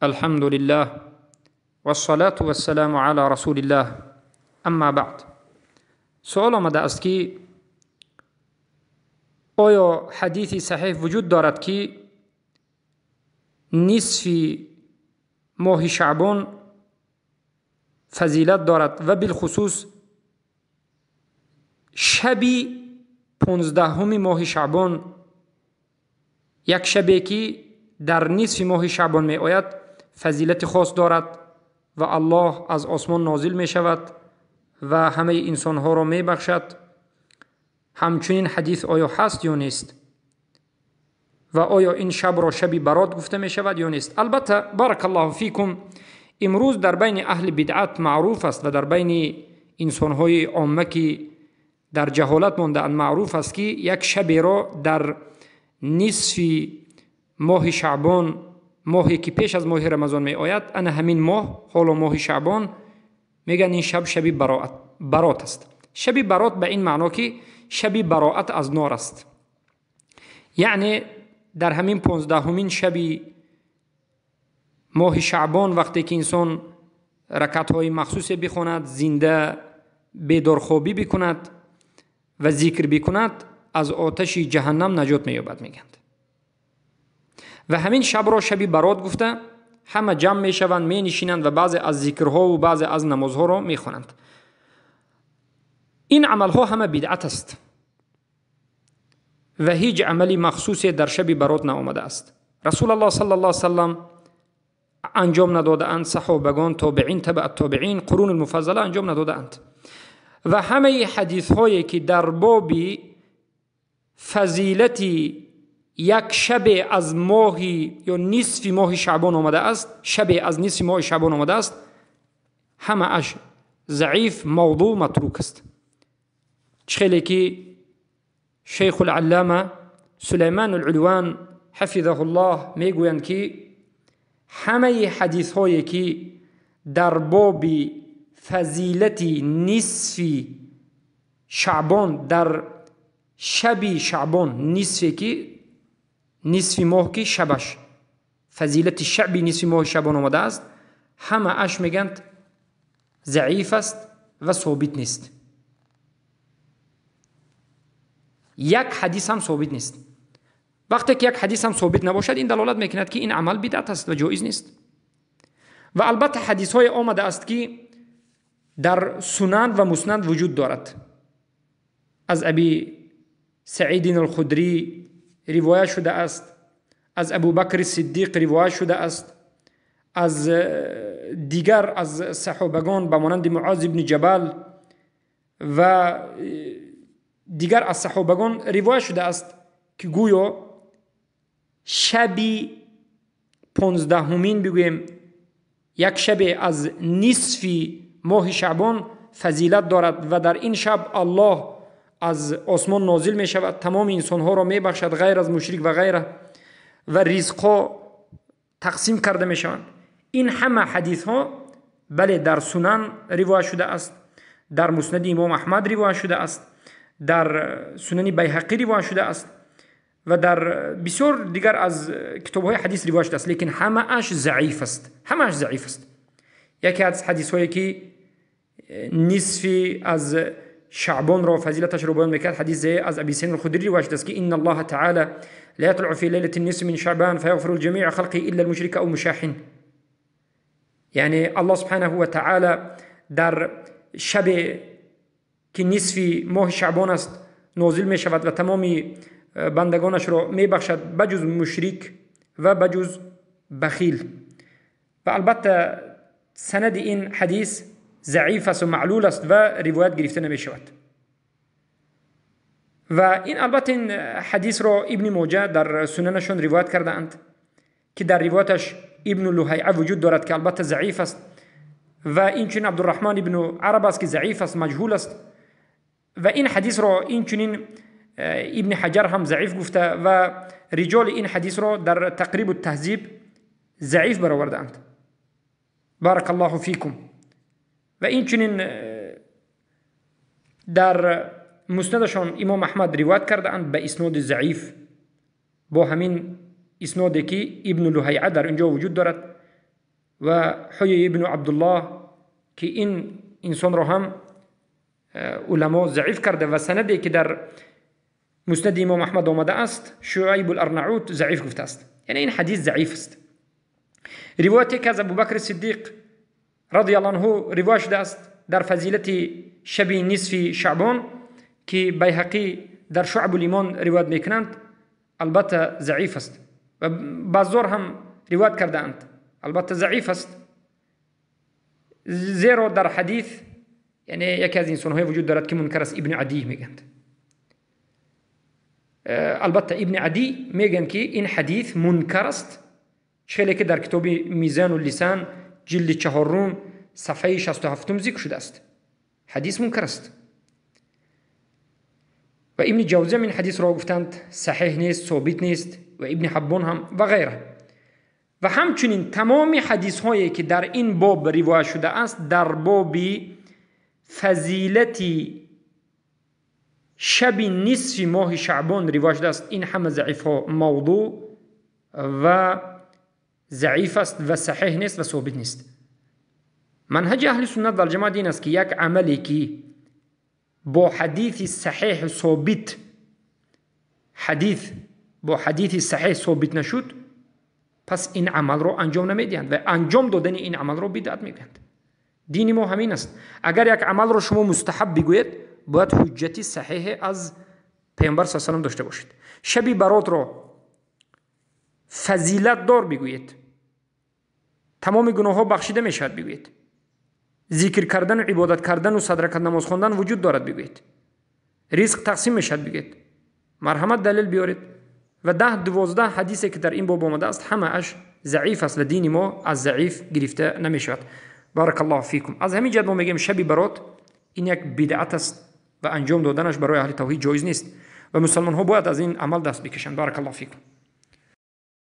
الحمد لله والصلاة والسلام على رسول الله اما بعد. سؤال آمده است که آیا حدیث صحیح وجود دارد که نصف ماه شعبان فضیلت دارد و بالخصوص شبی 15 ماه شعبان، یک شبی که در نصف ماه شعبان می آید فضیلت خاص دارد و الله از آسمان نازل می شود و همه انسانها را می بخشد؟ همچنین حدیث آیا هست یا نیست؟ و آیا این شب را شبی برات گفته می شود یا نیست؟ البته بارک الله فیکم، امروز در بین اهل بدعت معروف است و در بین انسانهای عامه که در جهالت مانده‌اند معروف است که یک شبی را در نصف ماه شعبان، ماهی که پیش از ماه رمضان می آید، انا همین ماه، حالا ماه شعبان، میگن این شب شبی برات است. شبی برات به این معنا که شبی براعت از نار است، یعنی در همین 15مین شبی ماه شعبان وقتی که انسان رکعت های مخصوص بخواند، زنده بیدارخوابی بکند و ذکر بکند، از آتش جهنم نجات مییابد میگند. و همین شب را شبی برات گفته همه جمع میشوند، می نشینند و بعضی از ذکرها و بعضی از نمازها را میخوانند. این عملها همه بدعت است و هیچ عملی مخصوص در شب برات نآمده است. رسول الله صلی الله علیه وسلم انجام نداده اند، صحابگان، تابعین، تبع التابعین، قرون المفضله انجام نداده اند. و همه حدیث هایی که در باب فضیلت یک شب از ماه یا نصف ماه شعبان آمده است، شب از نصف ماه شعبان آمده است، همه اش ضعیف، موضوع، متروک است. چخیلی که شیخ العلامه سلیمان العلوان حفظه الله میگویند که همه حدیث هایی که در باب فضیلت نصف شعبان در شب شعبان، نصف که نصف ماه که شبش فضیلت شب نصف ماه شعبان آمده است، همه اش میگند ضعیف است و ثابت نیست. یک حدیث هم ثابت نیست. وقتی که یک حدیث هم ثابت نباشد، این دلالت میکند که این عمل بدعت است و جایز نیست. و البته حدیث های آمده است که در سنن و مسند وجود دارد. از ابی سعید الخدری روایت شده است، از ابوبکر صدیق روایت شده است، از دیگر از صحابگان به مانند معاذ بن جبل و دیگر از صحابگان روایت شده است که گویا شبی 15مین بگوییم یک شب از نصف ماه شعبان فضیلت دارد و در این شب الله از آسمان نازل می شود، تمام انسانها را می بخشد غیر از مشرک و غیره و رزق تقسیم کرده می شوند. این همه حدیث ها بله در سنن روایت شده است، در مسند امام احمد روایت شده است، در سنن بیهقی روایت شده است و در بسیار دیگر از کتاب های حدیث روایت شده است، لیکن همه اش ضعیف است، همه اش ضعیف است. یکی از حدیث هایی که نصف از شعبان را فضیلتش رو بیان میکرد، حدیث از ابی سعید الخدری روایت شده است که ان الله تعالی لا يطلع في ليلة النصف من شعبان فيغفر لجميع خلقه الا المشرك او مشاحن. یعنی الله سبحانه و تعالی در شب که نصف ماه شعبان است نازل می شود و تمام بندگانش را می بخشد بجز مشرک و بجز بخیل. و البته سند این حدیث ضعیف است و معلول است و روایت گرفته نمی شود. و این البته این حدیث را ابن ماجه در سننشون روایت کرده اند که در روایتش ابن لهیعه وجود دارد که البته ضعیف است و این چنین عبدالرحمن ابن عرب است که ضعیف است، مجهول است. و این حدیث را این چنین ابن حجر هم ضعیف گفته و رجال این حدیث را در تقریب التهذیب ضعیف برآورده اند. بارک الله فیکم. و این چنین در مسندشان امام احمد روایت کرده اند به اسناد ضعیف، با همین اسنادی که ابن لهیعه در اینجا وجود دارد. ва Ҳуй ибн Абдуллоҳ, ки ин инсонро ҳам уламо заиф карда ва санаде ки дар муснади имом Аҳмад омадааст, Шуайб ал-Арнаут заиф гуфтааст. Яъне ин ҳадис заиф аст. Ривояте ки аз Абубакр Сиддиқ радиаллоҳу анҳу ривоят шудааст дар фазилати шаби нисфи Шаъбон, ки Байҳақӣ дар Шуъбул-Имон ривоят мекунанд, албатта заиф аст ва Баззор ҳам ривоят кардаанд, албатта заиф аст, зеро дар ҳадис яъне яке аз инсонҳое вуҷуд дорад ки мункар аст, Ибни Адӣ мегӯянд. Албатта Ибни Адӣ мегӯянд ки ин ҳадис мункар аст, хеле ки дар китоби Мизану лисан ҷилди 4 сафҳаи 67 зикр шудааст. Ҳадис мункар аст. Ва Ибни Ҷавзӣ ҳам ин ҳадисро гуфтанд саҳеҳ нест, собит нест, ва Ибни Ҳаббон ҳам ва ғайра. Ва ҳамчунин тамоми ҳадисҳое ки дар ин боб ривоят шудааст, дар боби фазилати шаби нисфи моҳи Шаъбон ривоят шудааст, ин ҳама заифҳо мавдӯъ ва заиф аст ва саҳеҳ нест ва собит нест. Манҳаҷи аҳли суннат валҷамоат ин аст ки як амале ки бо ҳадиси саҳеҳ собит, ҳадис бо ҳадиси саҳеҳ собит нашуд, пас ин амалро анҷом намедиҳанд ва анҷом додани ин амалро бидъат мегӯянд. Дини мо ҳамин аст. Агар як амалро шумо мустаҳаб бигӯед, бояд ҳуҷҷати саҳеҳе аз Паёмбар саллаллоҳу алайҳи васаллам дошта бошед. Шаби баротро фазилатдор бигӯед, тамоми гуноҳҳо бахшида мешавад бигӯед, зикр кардану ибодат кардану садракат намоз хондан вуҷуд дорад бигӯед, ризқ тақсим мешавад бигӯед, марҳамат далел биёред. Ва 10-12 ҳадисе ки дар ин боб омадааст ҳамааш заиф аст ва дини мо аз заиф гирифта намешавад. Баракаллоҳу фикум. Аз ҳамин ҷиҳат мо мегӯем шаби барот ин як бидъат аст ва анҷом доданаш барои аҳли тавҳид ҷоиз нест ва мусалмонҳо бояд аз ин амал даст бикашанд. Баракаллоҳу фикум.